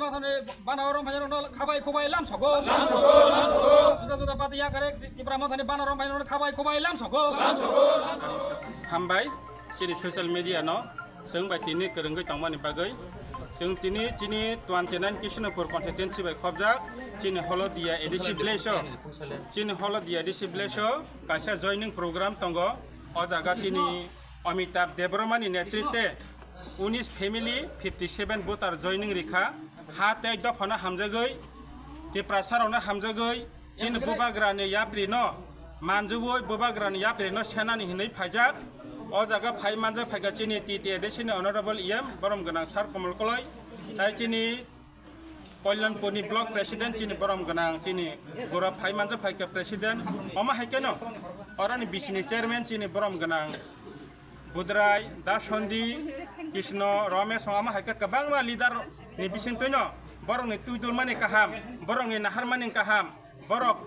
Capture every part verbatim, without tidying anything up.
Mothani bana rom phai rokno khabai khubai lam sogo. Juda juda party ya kare Tipra Mothani bana rom phai rokno khabai khubai lam sogo. Hambai, chini social media no, chwng bai tini kwrwngwi tongmani bagwi. Chwng tini chini twenty nine Kishnapur constituency bai khobjak, chini Holodia A D C village o, chini Holodia A D C village o kaisa joining program tongo. O jaga chini Amitabh Debbarma ni netritwe unis family fifty seven voter joining rikha. Ha tei dophano hamjagwi, Tiprasa rokno hamjagwi, chini bubagrani yaprino manjagwi bubagrani yaprino senani hinwi phaijak. O jaga phai manjak phaikha chini T T A D C ni honorable E M borom gwnang sir Komol Koloi, tai chini Kalyanpurni block president chini borom gwnang chini gura phai manjak phaikha president. Omo hai kheno oroni bisini chairman chini borom gwnang Budrai, Dasondi, Krishna, Ramesh, omo hai khe kwbangma leader ni bisingtwino borokni twi dulmani kaham, borokni naharmani kaham, borok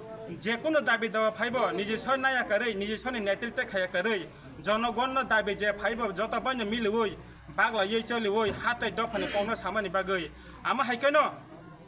jekunu dabi dawa phaibo niji soi naya karwi, niji soni netritwe khaya karwi, jonogonno dabi je phaibo joto baino miliwi, baglaiwi choliwi, ha tei dophani kokno samani bagwi. Omo hai kheno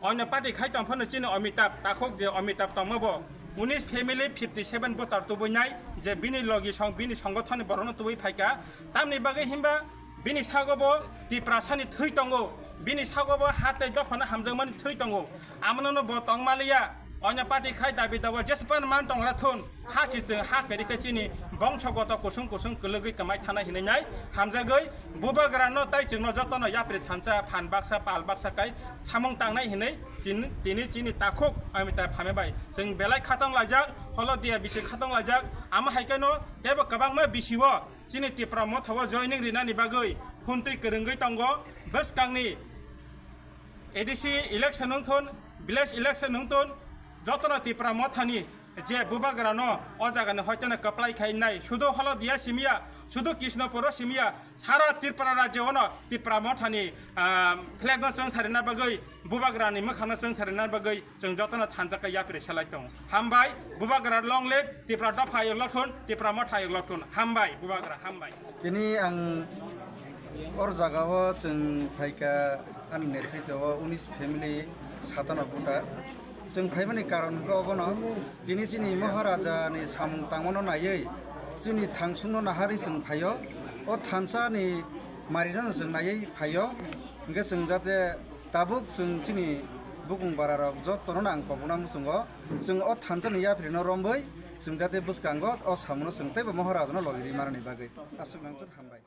Oino party khai tong phano chini Amitabh takhuk je Amitabh tongma bo unis family fifty seven voter tubui nai je bini logi song bini songothon ni borok no tubui phaikha tamni bagwi himba bini sago bo Tiprasa ni thwi tongo bini sago bo ha tei dophano hamjakmani thwi tongo amono no bo tong maliya oino party khai dabi dawa jespan man tongra thun Ha si chwng ha kwrwi khe chini bongsogoto kusung kusung kwlwgwi kwmai thana hinwi nai hamjagwi bubagrano tai chwngno jotono yapri thansa phan baksa pal baksa kai samung tangnai hinwi chin- tini chini takhuk Amitabh Phamebai chwng belai khatong laijak holo dia bisi khatong laijak amo hai kheno teibo kwbangma bisio chini Tipra Motha o joining rinani bagwi phuntwi kwrwngwi tongo bwskangni A D C election wngthun, village election wngthun, jotono Tipra Mothani je bubagrano o jagani hoiteno kwplai khai nai, sudu Holodia simiya, sudu Krishnapuro simiya, sara Tripura rajyo ono Tipra Mothani, ah, flag no chwng sarina bagwi, bubagrani mwkhangno chwng sarina bagwi chwng jotono thansa khe yapri selai tongo. Hambai, bubagra long live, Tipra dopha yoklothun, Tipra Motha yoklothun. Hambai, bubagra, hambai. Tini ang or jagao chwng phaikha ani netritwo o unis family satano buta. Chwng phaimani karon hwnkhe obono tini chini Maharaja ni samung tangmano naiwi chini thangsungno naharwi chwng phaio. O thansa ni marino chwng naiwi phaio. Hwnkhe chwng jate tabuk chwng chini bukung bara rok jotono ang kobokna muchungo. Chwng o thansa ni yapri no romwi chwng jate bwskango o samungno chwng teibo Maharaja no logi ri manani bagwi. Aswk nangtun hambai.